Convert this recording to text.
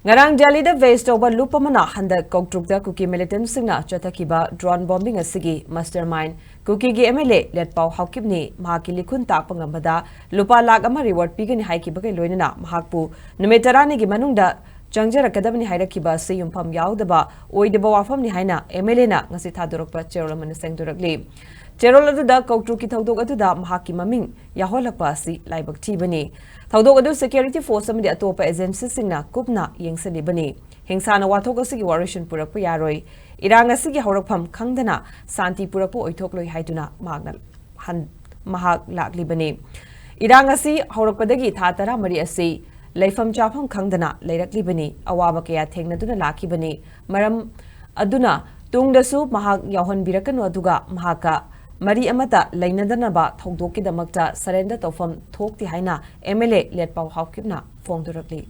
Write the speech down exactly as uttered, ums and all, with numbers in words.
ꯉꯔꯥꯡ ꯗꯦꯜꯂꯤꯗ ꯕꯦꯁ ꯇꯧꯕ ꯂꯨꯞ ꯑꯃꯅ ꯍꯟꯗꯛ ꯀꯧꯇ꯭ꯔꯨꯛꯇ ꯀꯨꯀꯤ ꯃꯤꯂꯤꯇꯦꯟꯠꯁꯤꯡꯅ ꯆꯠꯊꯈꯤꯕ ꯗ꯭ꯔꯣꯟ ꯕꯣꯝꯕꯤꯡ ꯑꯁꯤꯒꯤ ꯃꯥꯁꯇꯔ ꯃꯥꯏꯟ ꯀꯨꯀꯤꯒꯤ M L A Letpao Haokip. ꯃꯍꯥꯛꯀꯤ ꯂꯤꯈꯨꯟ ꯇꯥꯛꯄ ꯉꯝꯕꯗ ꯂꯨꯄꯥ ꯂꯥꯈ ꯑꯃ ꯔꯤꯋꯥꯔꯗ ꯄꯤꯒꯅꯤ ꯍꯥꯏꯈꯤꯕꯒ ꯂꯣꯏꯅꯅ ꯃꯍꯥꯛꯄꯨ ꯅꯨꯃꯤꯠ ꯇꯔꯥꯅꯤꯒꯤ ꯃꯅꯨꯡꯗ ꯆꯪꯖꯔꯛꯀꯗꯕꯅꯤ ꯍꯥꯏꯔꯛꯈꯤꯕ ꯑꯁꯤ ꯌꯨꯝꯐꯝ ꯌꯥꯎꯗꯕ ꯑꯣꯏꯗꯕ ꯋꯥꯐꯝꯅꯤ ꯍꯥꯏꯅ ꯑꯦꯝ ꯑꯦꯜ ꯑꯦꯅ ꯉꯁꯤ ꯊꯥꯗꯣꯔꯛꯄ ꯆꯦꯔꯣꯜ ꯑꯃꯅ ꯁꯦꯡꯗꯣꯔꯛꯂꯤ꯫ ꯆꯦꯔꯣꯜ ꯑꯗꯨꯗ ꯀꯧꯇ꯭ꯔꯨꯛꯀꯤ ꯊꯧꯗꯣꯛ ꯑꯗꯨꯗ ꯃꯍꯥꯛꯀꯤ ꯃꯃꯤꯡ ꯌꯥꯎꯍꯜꯂꯛꯄ ꯑꯁꯤ ꯂꯥꯏꯕꯛ ꯊꯤꯕꯅꯤ꯫ ꯊꯧꯗꯣꯛ ꯑꯗꯨ ꯁꯦꯀ꯭ꯌꯨꯔꯤꯇꯤ ꯐꯣꯔꯁ ꯑꯃꯗꯤ ꯑꯇꯣꯞꯄ ꯑꯦꯖꯦꯟꯁꯤꯁꯤꯡꯅ ꯀꯨꯞꯅ ꯌꯦꯡꯁꯤꯜꯂꯤꯕꯅꯤ꯫ ꯍꯤꯡꯁꯥꯅ ꯋꯥꯊꯣꯛ ꯑꯁꯤꯒꯤ ꯋꯥꯔꯣꯏꯁꯤꯟ ꯄꯨꯔꯛꯄ ꯌꯥꯔꯣꯏ꯫ ꯏꯔꯥꯡ ꯑꯁꯤꯒꯤ ꯍꯧꯔꯛꯐꯝ ꯈꯪꯗꯅ ꯁꯥꯟꯇꯤ ꯄꯨꯔꯛꯄ ꯑꯣꯏꯊꯣꯛꯂꯣꯏ ꯍꯥꯏꯗꯨꯅ ꯃꯍꯥꯛꯅ ꯍꯟ-, ꯃꯍꯥꯛ ꯂꯥꯛꯂꯤꯕꯅꯤ꯫ ꯏꯔꯥꯡ ꯑꯁꯤ ꯍꯧꯔꯛꯄꯗꯒꯤ ꯊꯥ ꯇꯔꯥꯃꯔꯤ ꯑꯁꯤ ꯂꯩꯐꯝ ꯆꯥꯐꯝ ꯈꯪꯗꯅ ꯂꯩꯔꯛꯂꯤꯕꯅꯤ꯫ ꯑꯋꯥꯕ ꯀꯌꯥ ꯊꯦꯡꯅꯗꯨꯅ ꯂꯥꯛꯈꯤꯕꯅꯤ꯫ ꯃꯔꯝ ꯑꯗꯨꯅ ꯇꯨꯡꯗꯁꯨ ꯃꯍꯥꯛ ꯌꯥꯎꯍꯟꯕꯤꯔꯛꯀꯅꯨ, ꯑꯗꯨꯒ ꯃꯍꯥꯛꯀ ꯃꯔꯤ ꯑꯃꯠꯇ ꯂꯩꯅꯗꯅꯕ ꯊꯧꯗꯣꯛꯀꯤꯗꯃꯛꯇ ꯁꯔꯦꯟꯗꯔ ꯇꯧꯐꯝ ꯊꯣꯛꯇꯦ ꯍꯥꯏꯅ ꯑꯦꯝ ꯑꯦꯜ ꯑꯦ ꯂꯦꯠꯄꯥꯎ ꯍꯥꯎꯀꯤꯞꯅ ꯐꯣꯡꯗꯣꯔꯛꯂꯤ꯫